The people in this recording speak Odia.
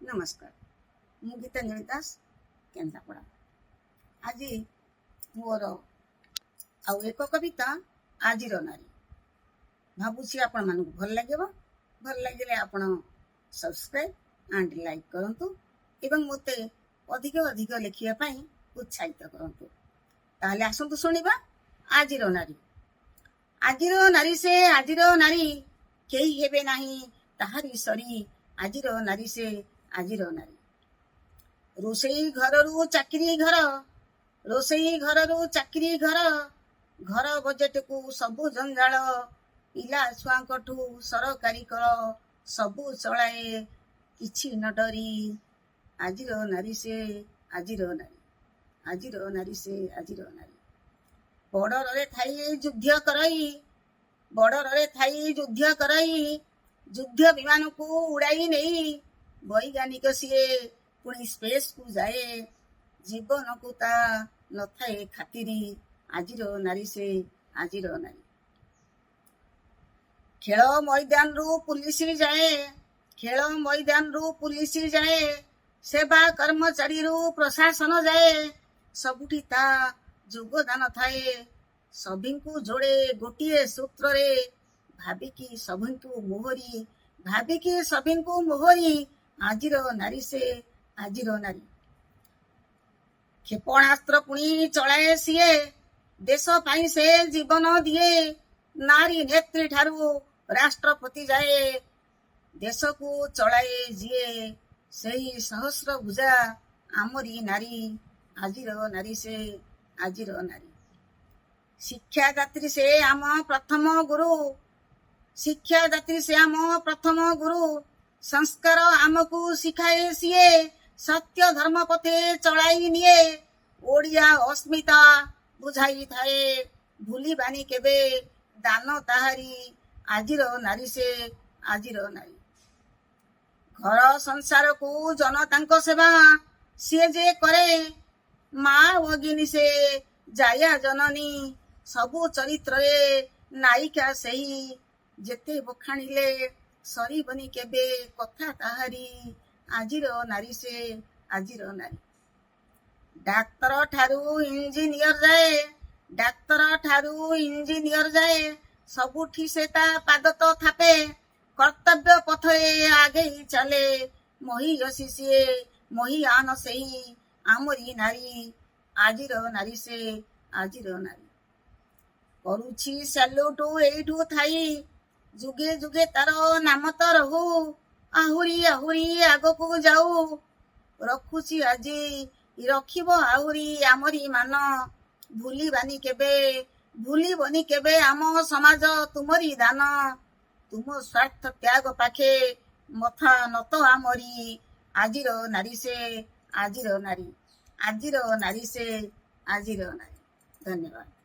ନମସ୍କାର, ମୁଁ ଗୀତାଞ୍ଜଳି ଦାସ, କେନ୍ଦ୍ରାପଡ଼ା। ଆଜି ମୋର ଆଉ ଏକ କବିତା, ଆଜିର ନାରୀ। ଭାବୁଛି ଆପଣମାନଙ୍କୁ ଭଲ ଲାଗିବ। ଭଲ ଲାଗିଲେ ଆପଣ ସବସ୍କ୍ରାଇବ୍ ଆଣ୍ଡ ଲାଇକ୍ କରନ୍ତୁ ଏବଂ ମୋତେ ଅଧିକ ଅଧିକ ଲେଖିବା ପାଇଁ ଉତ୍ସାହିତ କରନ୍ତୁ। ତାହେଲେ ଆସନ୍ତୁ ଶୁଣିବା ଆଜିର ନାରୀ। ଆଜିର ନାରୀ ସେ, ଆଜିର ନାରୀ, କେହି ହେବେ ନାହିଁ ତାହାରି ସରି। ଆଜିର ନାରୀ ସେ, ଆଜିର ନାରୀ। ରୋଷେଇ ଘରରୁ ଚାକିରି ଘର, ରୋଷେଇ ଘରରୁ ଚାକିରି ଘର, ଘର ବଜେଟକୁ ସବୁ ଜଞ୍ଜାଳ, ପିଲା ଛୁଆଙ୍କଠୁ ସରକାରୀ କଳ, ସବୁ ଚଳାଏ କିଛି ନ ଡରି। ଆଜିର ନାରୀ ସେ, ଆଜିର ନାରୀ। ଆଜିର ନାରୀ ସେ, ଆଜିର ନାରୀ। ବର୍ଡରରେ ଥାଇ ଯୁଦ୍ଧ କରଇ, ବର୍ଡରରେ ଥାଇ ଯୁଦ୍ଧ କରଇ, ଯୁଦ୍ଧ ବିମାନକୁ ଉଡ଼ାଇ ନେଇ, ବୈଜ୍ଞାନିକ ସିଏ ପୁଣି ସ୍ପେସକୁ ଯାଏ, ଜୀବନକୁ ତା ନଥାଏ ଖାତିରି। ଆଜିର ନାରୀ ସେ, ଆଜିର ନାରୀ। ଖେଳ ମଇଦାନରୁ ପୁଲିସ ଯାଏ, ଖେଳ ମଇଦାନରୁ ପୁଲିସ ଯାଏ, ସେବା କର୍ମଚାରୀରୁ ପ୍ରଶାସନ ଯାଏ, ସବୁଠି ତା ଯୋଗଦାନ ଥାଏ। ସଭିଙ୍କୁ ଯୋଡ଼େ ଗୋଟିଏ ସୂତ୍ରରେ, ଭାବିକି ସଭିଙ୍କୁ ମୋହରି, ଭାବିକି ସଭିଙ୍କୁ ମୋହରି। ଆଜିର ନାରୀ ସେ, ଆଜିର ନାରୀ। କ୍ଷେପଣାସ୍ତ୍ର ପୁଣି ଚଳାଏ ସିଏ, ଦେଶ ପାଇଁ ସେ ଜୀବନ ଦିଏ, ନାରୀ ନେତ୍ରୀ ଠାରୁ ରାଷ୍ଟ୍ରପତି ଯାଏ, ଦେଶକୁ ଚଳାଏ ଯିଏ, ସେହି ସହସ୍ର ଭୁଜା ଆମରି ନାରୀ। ଆଜିର ନାରୀ ସେ, ଆଜିର ନାରୀ। ଶିକ୍ଷାଦାତ୍ରୀ ସେ ଆମ ପ୍ରଥମ ଗୁରୁ, ଶିକ୍ଷାଦାତ୍ରୀ ସେ ଆମ ପ୍ରଥମ ଗୁରୁ, ସଂସ୍କାର ଆମକୁ ଶିଖାଏ ସିଏ, ସତ୍ୟ ଧର୍ମ ପଥେ ଚଳାଇ ନିଏ, ଓଡ଼ିଆ ଅସ୍ମିତା ବୁଝାଇଥାଏ, ଭୁଲିବାନି କେବେ ଦାନ ତାହାରି। ଆଜିର ନାରୀ ସେ, ଆଜିର ନାରୀ। ଘର ସଂସାରକୁ ଜନତାଙ୍କ ସେବା ସିଏ ଯେ କରେ, ମା ଭଗିନୀ ସେ ଜାୟା ଜନନୀ, ସବୁ ଚରିତ୍ରରେ ନାୟିକା ସେହି, ଯେତେ ବଖାଣିଲେ ସରିବନି କେବେ କଥା ତାହାରି। ଆଜିର ନାରୀ ସେ, ଆଜିର ନାରୀ। ଡାକ୍ତର ଠାରୁ ଇଞ୍ଜିନିୟର ଯାଏ, ଡାକ୍ତର ଠାରୁ ଇଞ୍ଜିନିୟର ଯାଏ, ସବୁଠି ସେ ତା ପାଦ ତ ଥାପେ, କର୍ତ୍ତବ୍ୟ ପଥରେ ଆଗେଇ ଚାଲେ, ମହିୟସୀ ସିଏ ମହିଆନ ସେହି ଆମରି ନାରୀ। ଆଜିର ନାରୀ ସେ, ଆଜିର ନାରୀ। କରୁଛି ସାଲ୍ୟୁଟ ଏଇଠୁ ଥାଇ, ଯୁଗେ ଯୁଗେ ତାର ନାମ ତ ରହୁ, ଆହୁରି ଆହୁରି ଆଗକୁ ଯାଉ, ରଖୁଛି ଆଜି ରଖିବ ଆହୁରି ଆମରି ମାନ, ଭୁଲିବାନି କେବେ, ଭୁଲିବନି କେବେ ଆମ ସମାଜ ତୁମରି ଦାନ, ତୁମ ସ୍ୱାର୍ଥ ତ୍ୟାଗ ପାଖେ ମଥା ନତ ଆମରି। ଆଜିର ନାରୀ ସେ, ଆଜିର ନାରୀ। ଆଜିର ନାରୀ ସେ, ଆଜିର ନାରୀ। ଧନ୍ୟବାଦ।